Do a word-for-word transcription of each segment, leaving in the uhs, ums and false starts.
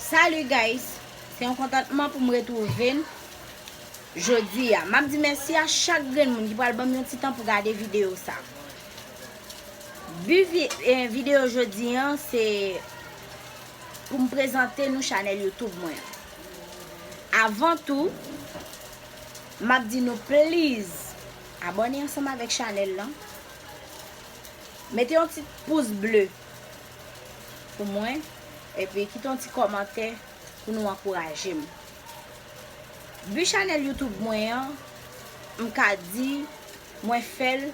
Salut guys, se yon kontantman pou m retwouve n jodi a. M ap di mèsi a chak grenn moun ki pral ban m yon ti tan pou gade videyo sa. Bi vi- eh, videyo jodi an se pou m prezante nou chanèl YouTube mwen. Avan tou, m ap di nou please abòne ansanm avèk chanèl lan. Mete yon ti pous ble pou mwen, epi kite yon ti kòmantè pou nou ankouraje m. Bi chanèl YouTube mwen an, m ka di mwen fè l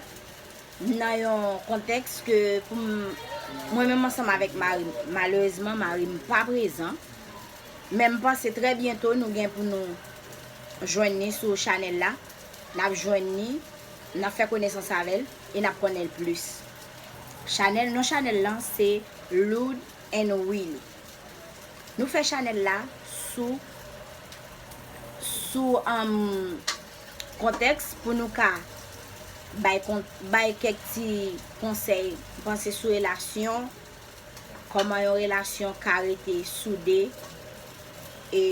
nan yon kontèks ke pou m, mwen menm ansanm avèk mari m, malerezman mari m pa prezan, men m panse trè byento nou gen pou nou jwenn li sou chanèl la, n ap jwenn li, n ap fè konesans avè l e n ap konnen l plis. Chanèl, non chanèl lan se Loud and Willy. Nou fè chanèl la sou sou um, kontèks pou nou ka bay, kon, bay kèk ti konsèy, m panse sou relasyon, kòman yon relasyon ka rete soude, e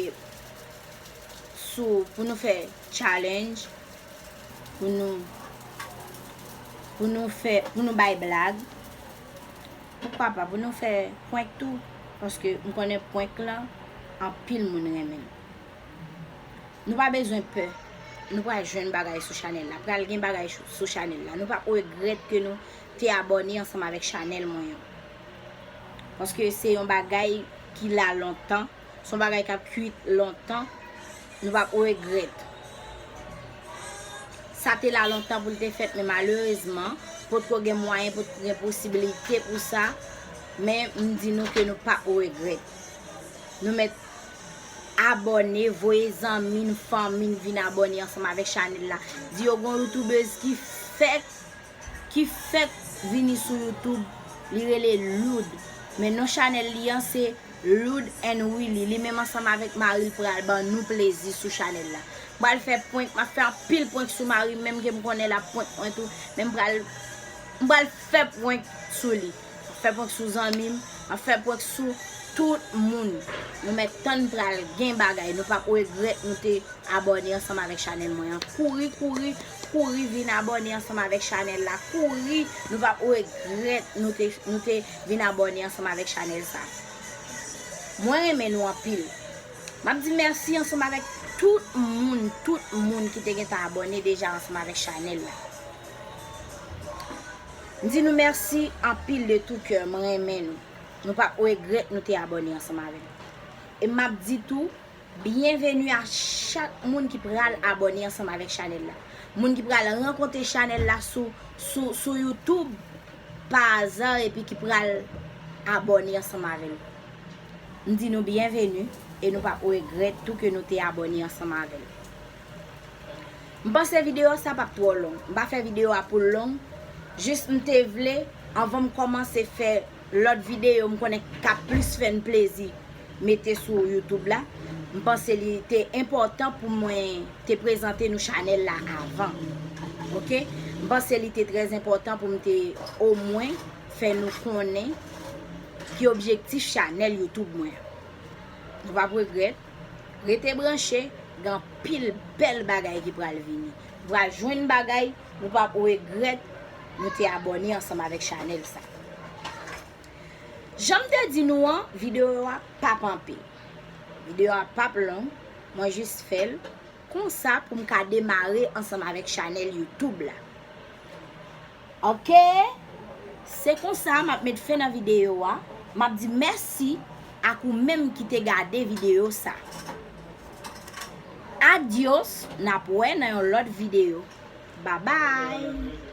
sou pou nou fè challenge, pou nou pou nou fè pou nou bay blag, poukwa pa pou nou fè prank tou, paske m konnen prank lan anpil moun renmen l. Nou pa bezwen pè. Nou pral jwenn bagay sou chanèl la. Pral gen bagay sou chanèl la. Nou p ap regrèt ke nou te abòne ansanm avèk chanèl mwen an. Paske se yon bagay ki la lontan. Se yon bagay k ap kwit lontan. Nou p ap regrèt. Sa te la lontan pou l te fèt, men malerezman, potko gen mwayen, potko gen posibilite pou sa. Men m di nou ke nou p ap regrèt. Nou mèt abòne, voye zanmi n, fanmi n vin abòne ansanm avèk chanèl la. Di yo gon youtubèz ki fèk, ki fèk vini sou YouTube, li rele Loud. Men non chanèl li an se Loud and Willy. Li menm ansanm avèk mari l pral ban nou plezi sou chanèl la. M pral fè prank, m ap fè anpil prank sou mari m, menm ke m konnen l ap prank mwen tou. Men m pral, m pral fè prank sou li. M ap fè prank sou zanmi m, m ap fè prank sou tout moun. Nou mèt tann pral gen bagay, nou p ap regrèt nou te abòne ansanm avèk chanèl mwen an. Kouri, kouri, kouri vin abòne ansanm avèk chanèl la. Kouri, nou p ap regrèt nou te, nou te vin abòne ansanm avèk chanèl sa. Mwen renmen nou anpil. M ap di mèsi ansanm avèk tout moun, tout moun ki te gentan abòne deja ansanm avèk chanèl la. M di nou mèsi anpil de tou kè, mwen renmen nou. Nou p ap regrèt nou te abòne ansanm avè m. E m ap di tou, byenveni a chak moun ki pral abòne ansanm avèk chanèl la. Moun ki pral rankontre chanèl la sou, sou, sou YouTube pa aza epi ki pral abòne ansanm avè l. M di nou byenveni e nou p ap regrèt tou ke nou te abòne ansanm avè l. M panse videyo sa p ap twò long. M pa fè videyo a pou l long. Jis m te vle, anvan m kòmanse fè lòt videyo m konnen k ap plis fè n plezi mete sou YouTube la, m panse li te enpòtan pou mwen te prezante nou chanèl la avan. Oke? M panse li te trè enpòtan pou m te omwen fè nou konnen ki objektif chanèl YouTube mwen. Nou p ap regrèt. Rete branche, gen anpil bèl bagay ki pral vini. Nou pral jwenn bagay, nou p ap regrèt nou te abòne ansanm avèk chanèl sa. Jan m te di nou an, videyo a p ap anpil. Videyo a p ap long, mwen jis fè l konsa pou m ka demare ansanm avèk chanèl YouTube la. Oke? Se konsa m ap met fen nan videyo a. M ap di mèsi ak ou menm ki te gade videyo sa. Adyos, n ap wè nan yon lòt videyo. Babay!